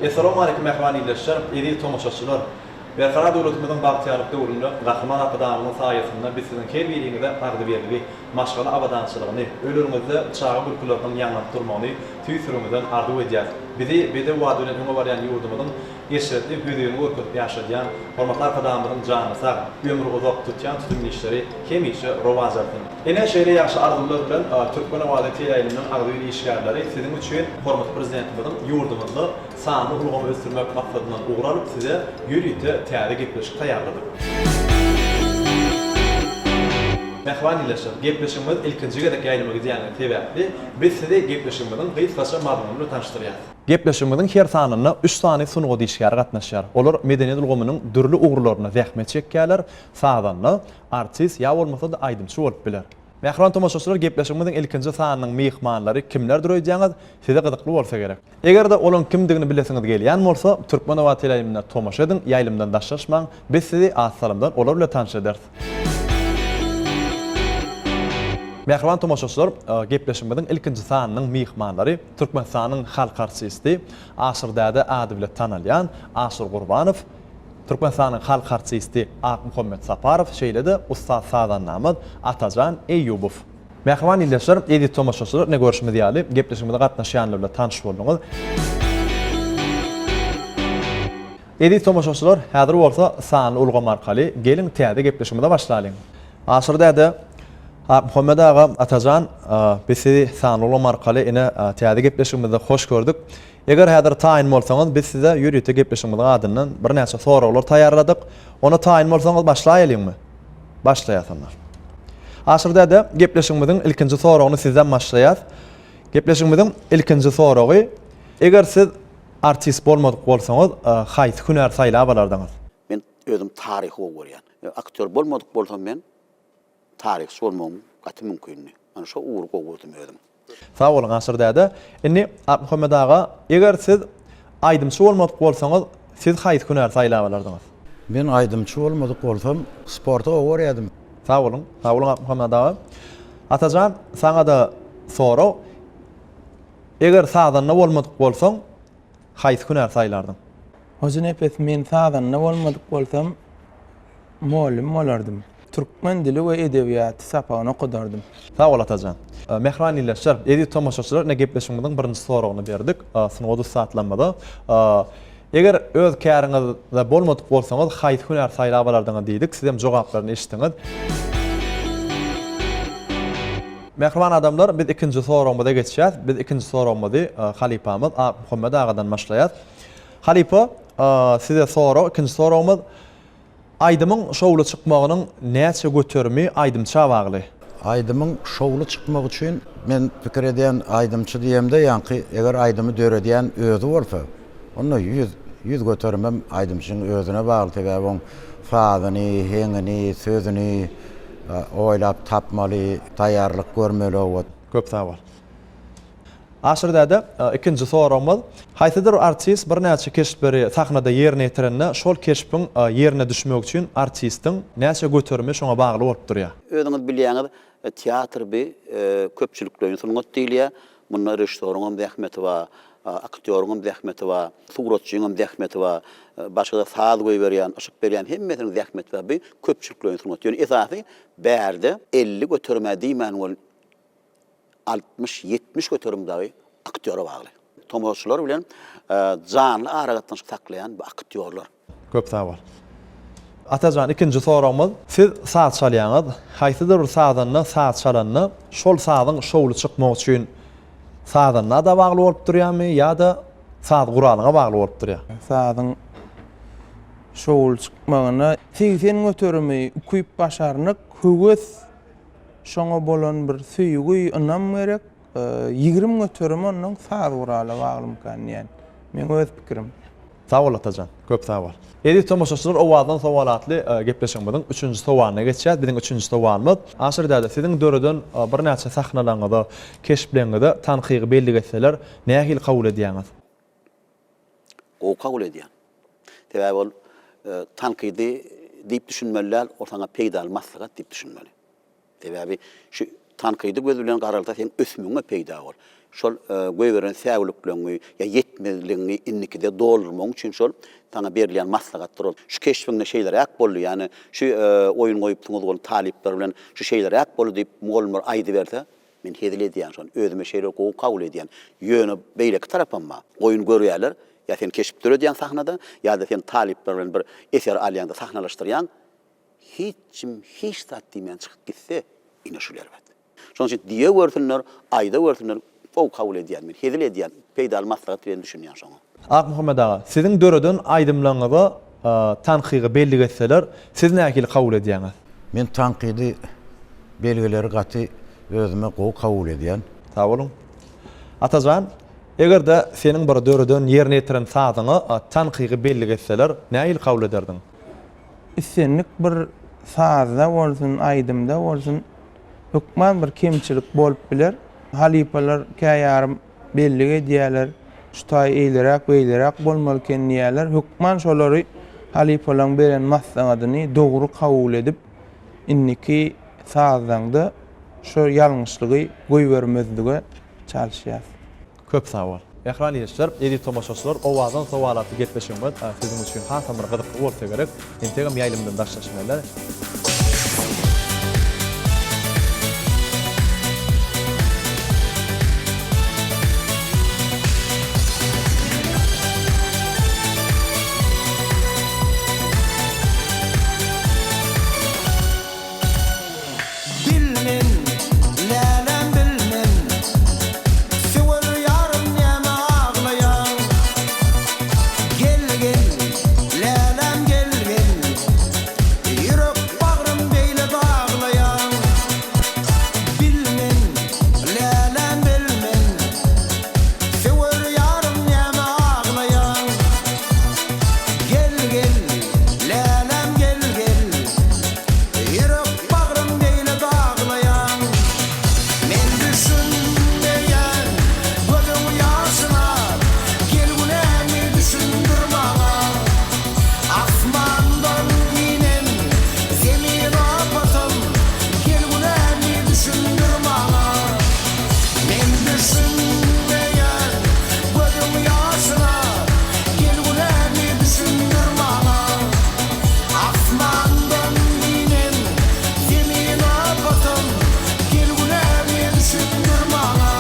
Essalawmaleýkim mähriban ildeşler, eziz tomaşaçylar! Berkarar döwletimiziň bagtyýarlyk döwründe Gahryman Arkadagymyzyň saýasynda biz siziň her biriňize agzybirligi, maşgala abadançylygyny, öýleriňizde çaga gülküleriniň ýaňlanyp durmagyny tüýs ýüregimizden arzuw edýäris. Bizi bedew bady bilen öňe barýan ýurdumyzyň eşretli hözirini görkezip ýaşadýan Hormatly Arkadagymyzyň jany sag, ömri uzak, tutýan tutumly işleri hemişe rowaç alsyn! Ine, şeýle ýagşy arzuwlar bilen Türkmen owazy teleýaýlymynyň agzybir işgärleri siziň üçin hormatly Prezidentimiziň ýurdumyzda sanly ulgamy ösdürmek maksadyndan ugur alyp size ýörite täze gepleşik taýýarladyk. Mähriban ildeşler, gepleşigimiz ilkinji gezek ýaýlyma gidýänligi sebäpli, biz sizi gepleşigimiziň gysgaça mazmuny bilen tanyşdyrýas. Gepleşigimiziň her sanynda üç sany sungat işgäri gatnaşýar. Olar medeniýet ulgamynyň dürli ugurlarynda zähmet çekýärler, sazanda, artist ýa bolmasa-da aýdymçy bolup biler. Mähriban tomaşaçylar gepleşigimiziň ilkinji sanynyň myhmanlary kimlerdir öýdýäňiz? Size gyzykly bolsa gerek. Eger-de olaň kimdigini bilesiňiz gelýän bolsa, Türkmen oba teleýaýlymyna tomaşa ediň, ýaýlymdan daşlaşmaň, biz sizi az salymdan olar bilen tanyş ederis. Mähriban tomaşaçylar, gepleşigimiziň ilkinji sanynyň myhmanlary Türkmenistanyň halk artisti, Aşyr däde ady bile tanalýan Aşyr Gurbanow, Türkmenistanyň halk artisti Akmuhammet Saparow, şeýle-de ussat sazandamyz Atajan Eýýubow. Mähriban ildeşler, eziz tomaşaçylar, ine görşümiz ýaly, gepleşigimize gatnaşýanlar bilen tanyş bolduňyz. Eziz tomaşaçylar, häzir bolsa sanly ulgam arkaly geliň täze gepleşigimize başlalyň. Aşyr däde, Akmuhammet aga, Atajan, biz sizi sanly ulgam arkaly ine täze gepleşigimizde hoş gördük. Eger häzir taýyn bolsaňyz, biz size ýörite gepleşigimiziň adyndan birnäçe soraglar taýýarladyk. Ona taýyn bolsaňyz başlaýalyňmy? Başlaýas onda. Aşyr däde, gepleşigimiziň ilkinji soragyny sizden başlaýas. Gepleşigimiziň ilkinji soragy, eger siz artist bolmadyk bolsaňyz, haýsy hünär saýlap alardyňyz? Men özüm taryhy gowy görýän. Aktýor bolmadyk bolsam men Taryhçy bolmagym gaty mümkindi. Mana şo ugry gowy gördüm özüm. Sag boluň Aşyr däde. Indi Akmuhammet aga, eger siz aýdymçy bolmadyk bolsaňyz, siz haýsy hünäri saýlap alardyňyz? Men aýdymçy bolmadyk bolsam, sporty gowy görýärdim. Sag boluň. Sag boluň Akmuhammet aga. Atajan, saňa-da sorag. Eger sazanda bolmadyk bolsaň, haýsy hünäri saýlardyň? Hojanepes, men sazanda bolmadyk bolsam, mugallym bolardym. Türkmen dili we edebiýaty sapagyny okadardym. Sag bol Atajan. Mähriban ildeşler, eziz tomaşaçylar ine gepleşigimiziň birinji soragyny berdik sungat ussatlarymyza. Eger öz käriňizde bolmadyk bolsaňyz haýsy hünär saýlap alardyňyz diýdik, sizem jogaplaryny eşitdiňiz. Mähriban adamlar biz ikinji soragymyza geçýäs. Biz ikinji soragymyzy halypamyz Akmuhammet agadan başlaýas. Halypa size sorag ikinji soragymyz Aýdymyň şowly çykmagynyň näçe göterimi aýdymça bagly? Aýdymyň şowly çykmagy üçin men pikir edýän aýdymçy diýemde ýaňky eger aýdymy döredýän özi bolsa onda ýüz ýüz göterimem aýdymçyň özüne bagly sebäbi oň sazyny heňini sözüni oýlap tapmaly taýýarlyk görmeli oba. Köp sag bol. Aşyr däde, ikinji soragymyz, haýsydyr artist birnäçe keşpleri sahnada ýerine ýetirende, şol keşbiň ýerine düşmegi üçin artistiň näçe göterimi şoňa bagly bolup durýar? Özüňiz bilýäňiz, teatr bi köpçülikleýin sungat diýilýär. Munda režissýoryňam zähmeti bar, aktýoryňam zähmeti bar, suratçyňam zähmeti bar, başga-da saz goýberýän, yşyk berýän hemmesiniň zähmeti bar. Bi köpçülikleýin sungat. Ýöne esasy bärde 50 göterim-ä diýmän welin, 60-70 göterim dagy aktýora bagly. Tomaşaçylar bilen janly aragatnaşyk saklaýan bu aktýorlar. Köp sag bol. Atajan ikinji soragymyz, siz saz çalýaňyz, haýsydyr bir sazanda saz çalanda şol sazyň şowly çykmagy üçin sazanda-da bagly bolup durýarmy ýa-da saz guralyňa bagly bolup durýar? Sazyň şowly çykmagyna 80 göterimi ukyp-başarnyk, höwes Şoňa bolan bir söýgi, ynam gerek. 20 göterim ondan saz gurala baglymykan diýýän. Meň öz pikirim. Sag bol Atajan. Köp sag bol. Eziz tomaşaçylar Owazdan sowal atly gepleşigimiziň üçünji sowalyna geçýäs. Biziň üçünji sowalymyz, Aşyr däde siziň döreden birnäçe sahnalaryňyza, keşpleriňize tankygy bellik etseler nähili kabul edýäňiz? Gowy kabul edýän. Sebäbi ol tankydy diýip düşünmeli däl, ol saňa peýdaly maslahat diýip düşünmeli. Sebäbi şu. Tankydy göz bilen garalsa seň ösmegiňe peýda bol. Şol goýberen säwlikleňňi ýa ýetmezligiňi indikide doldurmagyň üçin şol saňa berilýän maslahatdyr ol. Şu keşbiňde şeýleräk boldy, ýagny şu oýun goýupsyňyz ol talyplar bilen şu şeýleräk boldy diýip mugallymlar aýdyberse, men hezil edýän şony, özüme şeýle gowy kabul edýän. Ýöne beýleki tarapam bar. Oýun görýärler, ýa sen keşp döredýäň sahnada, ýa-da sen talyplar bilen bir eser alýaňda sahnalaşdyrýaň, hiç kim hiç zat diýmän çykyp gitse, ine şul erbet. Şonuň üçin diýe görsünler, aýda görsünler, gowy kabul edýän men, hezil edýän, peýdaly maslahat bilen düşünýän şoňa. Akmuhammet aga, siziň döreden aýdymlaryňyza tankygy bellik etseler, siz nähili kabul edýäňiz? Men tankydy belgileri gaty özüme gowy kabul edýän. Sag boluň. Atajan, eger-de seniň bir döreden, ýerine ýetiren sazyňa tankygy bellik etseler, nähili kabul ederdiň? Islendik bir sazda bolsun, aýdymda bolsun hökman bir kemçilik bolup biler. Halypalar käýarym bellik edýärler, şu taý eýleräk, beýleräk bolmaly eken diýýärler. Hökman şolary halypalaryň beren maslahatyny dogry kabul edip, indiki sazlaňda şo ýalňyşlygy goýbermezlige çalyşýas. Köp sag bol. Mähriban ildeşler, eziz tomaşaçylar, Owadan sowal atly gepleşigimiz siziň üçin hasam bir gyzykly bolsa gerek. Entegem ýaýlymdan daşlaşmaýlar. Bilmen, läläm bilmen, Söwer ýarym näme aglaýaň? Gel, gel, läläm gel, gel, Ýürek bagrym beýle daglaýaň. Bilmen, läläm bilmen, Söwer ýarym näme aglaýaň? Gel, gel, läläm gel, gel, Ýürek bagrym beýle daglaýaň. Men düşünmeýän gözüň ýaşyna, Gel günämi düşündir maňa. Asmandan inen zemin apatym, Gel günämi düşündir maňa. Men düşünmeýän gözüň ýaşyna, Gel günämi düşündir maňa. Asmandan inen zemin apatym, Gel günämi düşündir maňa.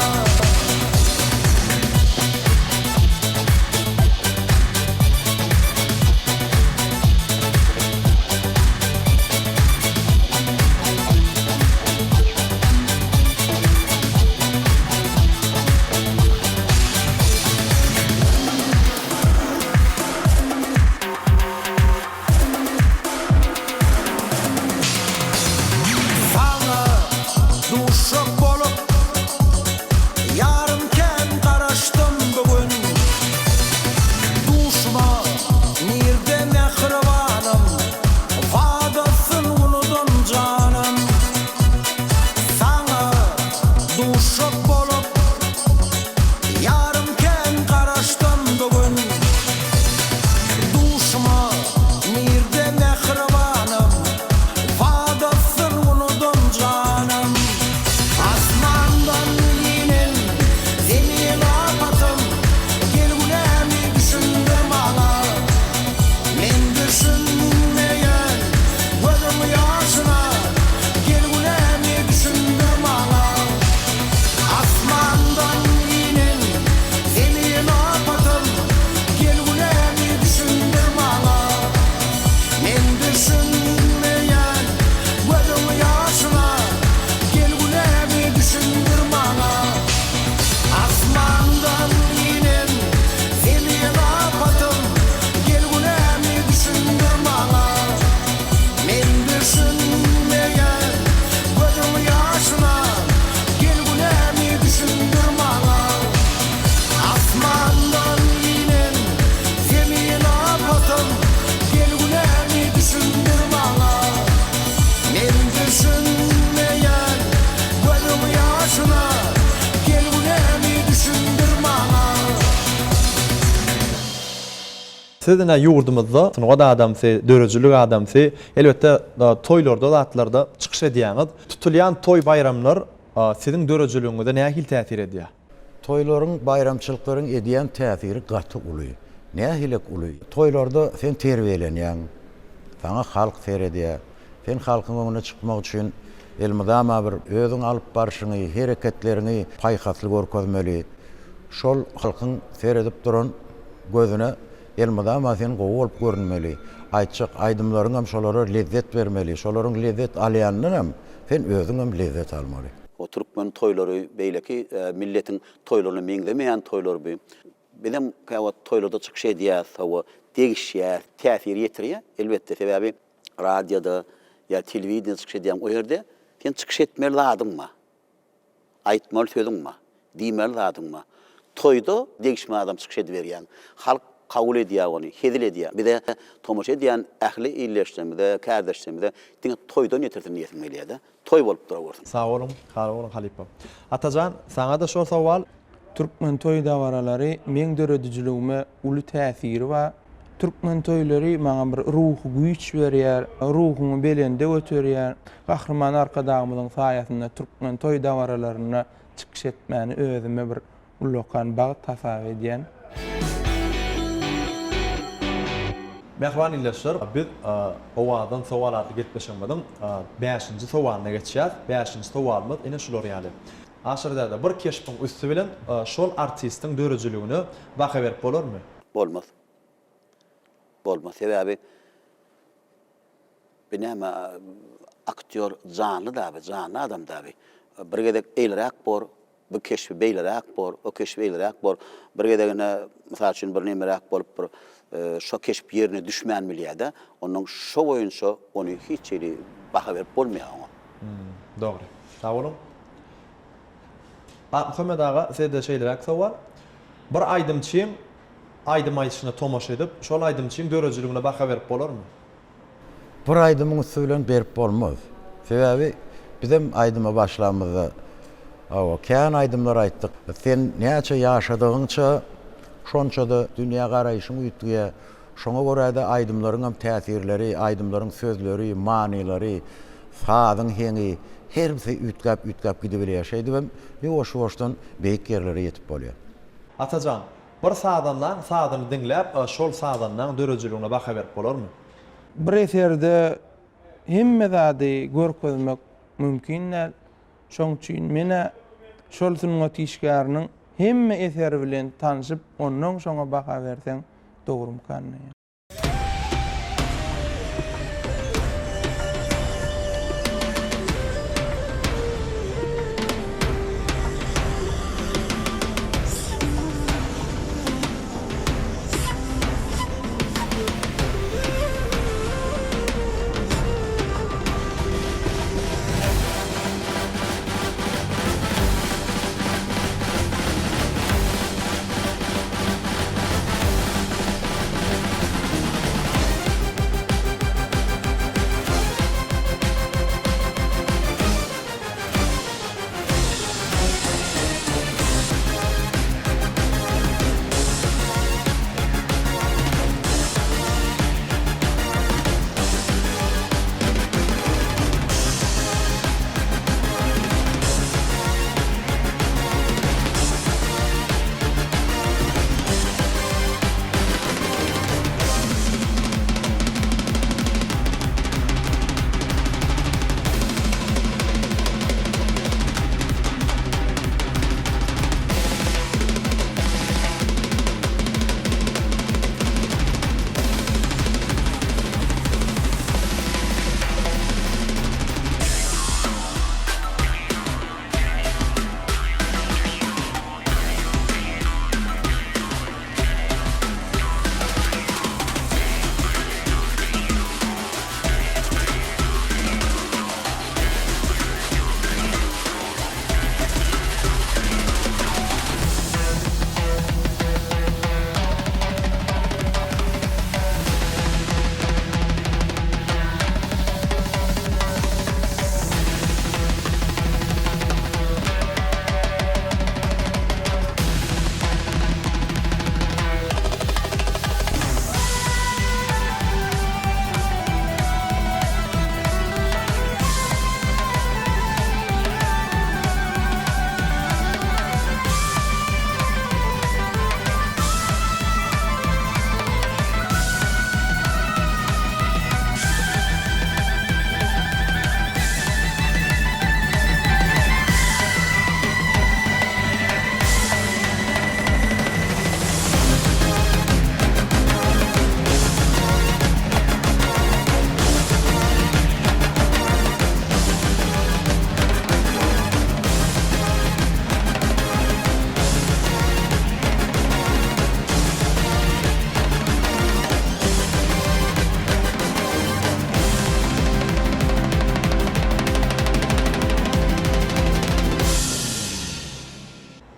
Saňa duşak bolup, ýarym kän garaşdym bu gün. Duşma nirde mähribanym, wadasyn unudan janym. Saňa duşak bolup, Ýarym kän garaşdym bu gün Duşuma nirde mähribanym Wadasyn unudan janym Asmandan inen zemin apatym Gel günämi düşündir maňa Men düşünmeýän gözüň ýaşyna Gel günämi düşündir maňa. Asmandan inen zemin apatym, Gel günämi düşündir maňa. Men düşünmeýän gözüň ýaşyna, Gel günämi düşündir maňa. Asmandan inen zemin apatym, Gel günämi düşündir maňa. Men düşünmeýän gözüň ýaşyna, Gel günämi düşündir maňa. Asmandan inen zemin apatym, Gel günämi düşündir maňa. Men düşünmeýän gözüň ýaşyna, Gel günämi düşündir maňa. Siz ine ýurdumyzda sungat adamsy, döredijilik adamsy, elbetde toýlarda zatlarda çykyş edýäňiz. Tutulýan toý baýramlar. siziň döredijiligiňize nähili täsir edýär? Toýlaryň, baýramçylyklaryň edýän täsiri gaty uly. Nähilek uly? Toýlarda sen terbiýelenýäň. Saňa halk seredýär. Sen halkyň öňüne çykmak üçin elmydama bir özüňi alyp barşyňy, hereketleriňi paýhasly görkezmeli. Şol halkyň seredip duran gözüne elmydama sen gowy bolup görünmeli. Aýtjak aýdymlaryňam şolara lezzet bermeli. Şolaryň lezzet alýanyndanam sen özüňem lezzet almaly. O türkmen toýlary beýleki milletiň toýlaryna meňzemeýän toýlar bu. Bizem käwagt toýlarda çykyş edýäs, hawa, degişýäs, täsir ýetirýär, elbetde, sebäbi radioda ýa telewideniýede çykyş edýäň, o ýerde sen çykyş etmeli zadyň bar, aýtmaly sözüň bar, diýmeli zadyň bar. Toýda degişme adam çykyş ediberýäň, halk kabul edýär ony, hezil edýär. Bize tomaşa edýän ähli ildeşlerimize, kärdeşlerimize diňe toýdan ýetirsin diýesim gelýär-de. Toý bolup durawersin. Sag boluň, sag boluň halypa. Atajan, saňa-da şol sowal. Türkmen toý dabaralary meň döredijiligime uly täsiri bar. Türkmen toýlary maňa bir ruhy güýç berýär, ruhuňy belende göterýär. Gahryman Arkadagymyzyň saýasynda türkmen toý dabaralarynda çykyş etmäni özüme bir ullakan bagt hasap edýän. Mähriban ildeşler, biz Owadan sowal atly gepleşigimiziň bäşinji sowalyna geçýäs. Bäşinji sowalymyz ine şular ýaly. Aşyr däde, bir keşbiň üsti bilen şol artistiň döredijiligine baha berip bolarmy? Bolmaz. Bolmaz. Sebäbi bi näme aktýor janly da bi, janly adam da bi. Bir gezek eýleräk bor, bu keşbi beýleräk bor, o keşbi eýleräk bor. Bir gezegine, mysal üçin, bir nemeräk bolup bir şo keşp ýerine düşmän bilýär-de. Onnoň şo boýunça ony hiç hili baha berip bolmaýar oňa. Dogry. Sag boluň. Akmuhammet aga, size-de şeýleräk sowal. Bir aýdymçyň aýdym aýdyşyna tomaşa edip, şol aýdymçyň döredijiligine baha berip bolarmy? Bir aýdymyň üsti bilen berip bolmaz. Sebäbi bizem aýdyma başlamyzda, hawa, kän aýdymlar aýtdyk. Sen näçe ýaşadygyňça, şonça-da dünýä garaýşyň üýtgeýär. Şoňa görä-de aýdymlaryňam täsirleri, aýdymlaryň sözleri, manylary, sazyň heňi, herbisi üýtgäp-üýtgäp gidibilýär. Şeýdibem ýuwaş-ýuwaşdan beýik ýerlere ýetip bolýar. Atajan, Bir sazandaň sazyny diňläp, şol sazandaň döredijiligine baha berip bolarmy? Bir eserde hemme zady görkezmek mümkin däl. Şoň üçin men-ä şol sungat işgäriniň hemme eseri bilen tanşyp, onnoň şoňa baha berseň dogrumykan diýýän.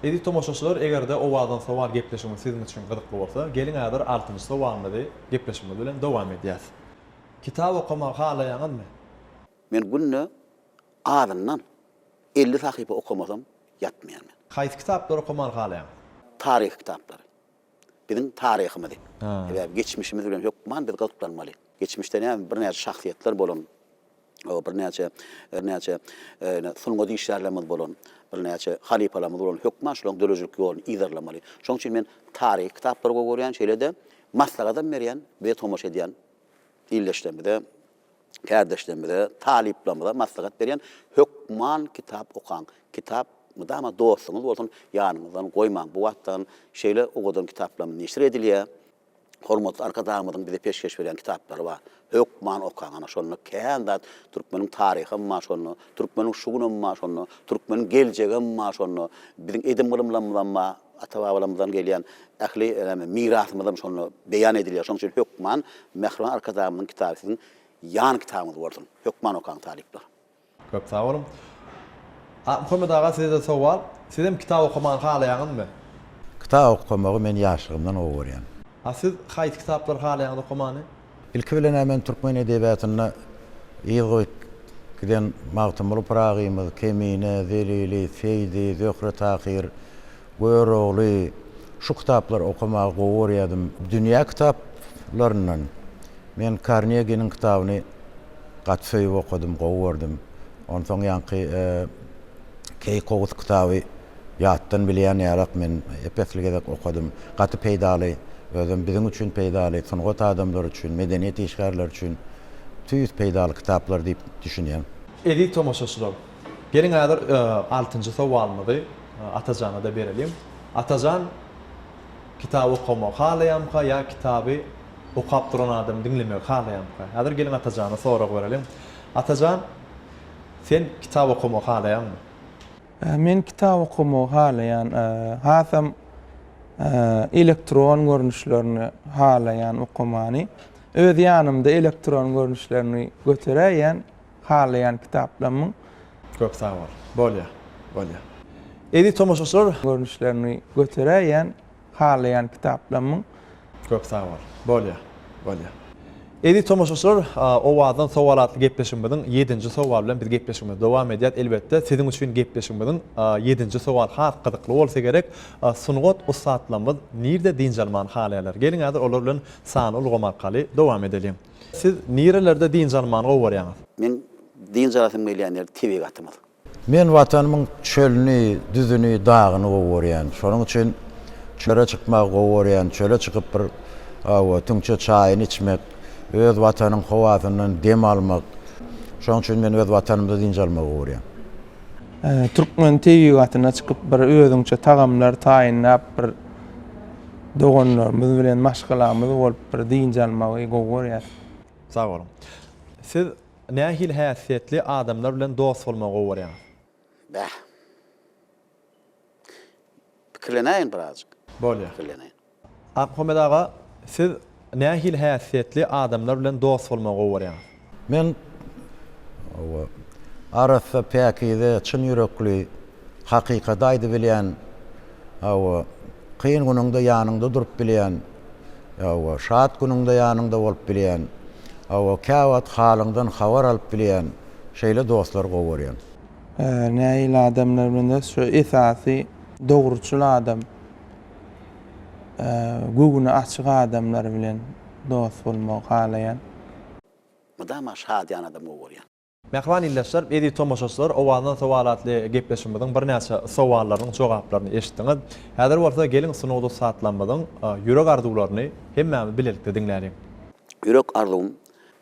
Eziz tomaşaçylar, eger-de Owadan sowal gepleşigimiz siziň üçin gyzykly bolsa, geliň häzir altynjy sowalymyzy gepleşigimiz bilen dowam edýäs. Kitap okamagy halaýaňyzmy? Men günde azyndan 50 sahypa okamasam ýatmaýan men. Haýsy kitaplary okamany halaýaňyz? Taryhy kitaplary. Biziň taryhymyzy. Sebäbi geçmişimiz bilen hökman biz gyzyklanmaly. Geçmişde näme birnäçe şahsyýetler bolan, birnäçe birnäçe sungat işgärlerimiz bolan, birnäçe halypalarymyz bolan hökman şolaryň döredijilik ýoluny yzarlamaly. Şonuň üçin men taryhy kitaplary gowy görýän, şeýle-de maslahatam berýän, bize tomaşa edýän ildeşlerimize, kärdeşlerimize, talyplarymyza maslahat berýän, hökman kitap okaň. Kitap mydama dostuňyz bolsun, ýanyňyzdan goýmaň. Bu wagtdan şeýle owadan kitaplarymyz neşir edilýär. Hormatly Arkadagymyzyň bize peşgeş berýän kitaplary bar. Hökman okaň, ana şonda kän zat, türkmeniň taryham bar şonda, türkmeniň şu günem bar şonda, türkmeniň geljegem bar şonda, biziň edim-gylymlarymyzam bar, ata-babalarymyzdan gelýän ähli näme mirasymyzam şonda beýan edilýär. Şonuň üçin hökman Mähriban Arkadagymyzyň kitaby siziň ýan kitabyňyz bolsun. Hökman okaň talyplar. Köp sag boluň. Akmuhammet aga size-de sowal. Sizem kitap okamany halaýaňyzmy? Kitap okamagy men ýaşlygymdan gowy görýän. A siz haýsy kitaplary halaýaňyz okamany? Ilki bilen-ä men türkmen edebiýatynda yz goýup giden Magtymguly Pyragymyz, Kemine, Zelili, Seýdi, Zöhre Tahyr, Görogly şu kitaplary okamagy gowy görýärdim. Dünýä kitaplaryndan men Karneginiň kitabyny gaty söýüp okadym, gowy gördüm. Onsoň ýaňky Keý-Kowus kitaby ýatdan bilýän ýalak men ep-esli gezek okadym. Gaty peýdaly, özem biziň üçin peýdaly, sungat adamlary üçin, medeniýet işgärleri üçin tüýs peýdaly kitaplar diýip düşünýän. Eziz tomaşaçylar, geliň häzir altynjy sowalymyzy Atajana-da bereliň. Atajan kitap okamagy halaýamyka ýa kitaby okap duran adamy diňlemegi halaýamyka? Häzir geliň Atajana sorag bereliň. Atajan, sen kitap okamagy halaýaňmy? Men kitap okamagy halaýan. Hasam elektron görnüşlerini halaýan okamany. Öz ýanymda elektron görnüşlerini göteräýýän, halaýan kitaplarymyň. Köp sag bol. Bolýa. Bolýa. Eziz tomaşaçylar. Görnüşlerini göteräýýän, halaýan kitaplarymyň. Köp sag bol. Bolýa. Bolýa. Eziz tomaşaçylar, Owazdan sowal atly gepleşigimiziň ýedinji sowaly bilen biz gepleşigimizi dowam edýäs. Elbetde, siziň üçin gepleşigimiziň ýedinji sowaly has gyzykly bolsa gerek. Sungat ussatlarymyz nirde dynç almany halaýarlar? Geliň häzir olar bilen sanly ulgam arkaly dowam edeliň. Siz nirelerde dynç almany gowy görýäňiz? Meň dynç alasym gelýän ýer tebigatymyz. Men Watanymyň çölüni, düzüni, dagyny gowy görýän. Şonuň üçin çöle çykmagy gowy görýän. Çöle çykyp bir hawa, tüňçe çaýyny içmek, öz Watanyň howasyndan dem almak. Şonuň üçin men öz Watanymda dynç almagy gowy görýän. Türkmen tebigatyna çykyp bir özüňçe tagamlar taýynlap bir doganlarymyz bilen maşgalamyz bolup bir dynç almagy gowy görýäs. Sag boluň. Siz nähili häsiýetli adamlar bilen dost bolmagy gowy görýäňiz? Bäh. Pikirlenäýin birazjyk. Bolýar. Pikirlenäýin. Akmuhammet aga, siz nähili häsiýetli adamlar bilen dost bolmagy gowy görýäňiz? Men, hawa, arassa, päkize, çyn ýürekli, hakykaty aýdybilýän, hawa, kyn günüňde ýanyňda durup bilýän, hawa, şat günüňde ýanyňda bolup bilýän, hawa, käwagt halyňdan habar alyp bilýän, şeýle dostlary gowy görýän. Nähili adamlar bilen dost? Şu esasy dogruçyl adam. Göwni açyk adamlar bilen dost bolmagy halaýan. Mydama şadyýan adam gowy görýän. Mähriban ildeşler, eziz tomaşaçylar, Owazdan sowal atly gepleşigimiziň birnäçe sowallarynyň jogaplaryny eşitdiňiz. Häzir bolsa geliň sungat ussatlarymyzyň ýürek arzuwlaryny hemmämiz bilelikde diňläliň. Ýürek arzuwym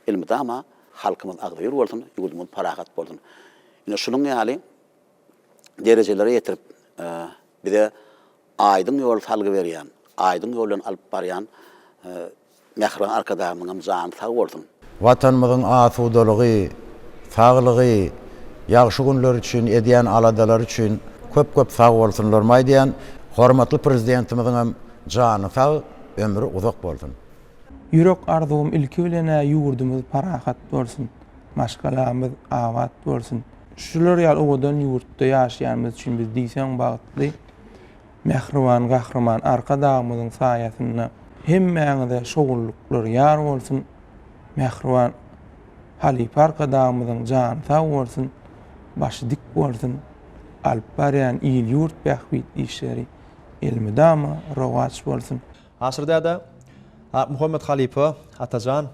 elmydama halkymyz agzybir bolsun, ýurdumyz parahat bolsun. Ine şunuň ýaly derejelere ýetirip bize aýdyň ýol salgy berýän, aýdyň ýol bilen alyp barýan mähriban Arkadagymyzyňam jany sag bolsun! Watanymyzyň asudalygy, saglygy, ýagşy günleri üçin edýän aladalary üçin köp-köp sag bolsunlarymy aýdýan. Hormatly Prezidentimiziňem jany sag, ömri uzak bolsun! Ýürek arzuwym ilki bilen-ä ýurdumyz parahat bolsun, maşgalamyz abat bolsun. Şular ýaly owadan ýurtda ýaşaýanymyz üçin biz diýseň bagtly. Mähriban Gahryman Arkadagymyzyň saýasynda hemmäňize şowlulyklar ýar bolsun. Mähriban halypa Arkadagymyzyň jany sag bolsun, başy dik bolsun, alyp barýan il-ýurt bähbitli işleri elmydama rowaç bolsun. Aşyr däde, Akmuhammet halypa, Atajan,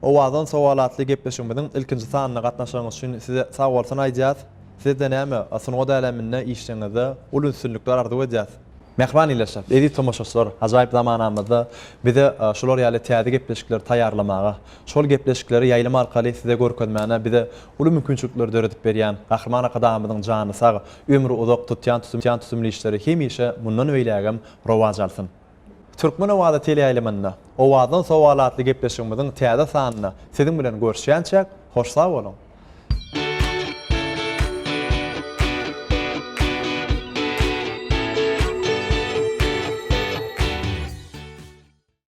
Owadan sowal atly gepleşigimiziň ilkinji sanyna gatnaşanyňyz üçin size sagbolsun aýdýas. Sizde näme, sungat äleminde işleriňizde uly üstünlikler arzuw edýäs. Mähriban ildeşler, eziz tomaşaçylar, ajaýyp zamanamyzda bize şular ýaly täze gepleşikleri taýýarlamaga, şol gepleşikleri ýaýlym arkaly size görkezmäne bize uly mümkinçilikleri döredip berýän Gahryman Arkadagymyzyň jany sag, ömri uzak, tutýan tutýan tutumly işleri hemişe mundan beýlägem rowaç alsyn. Türkmen owazy teleýaýlymynda Owazdan sowal atly gepleşigimiziň täze sanynda siziň bilen görüşýänçäk, hoş sag boluň!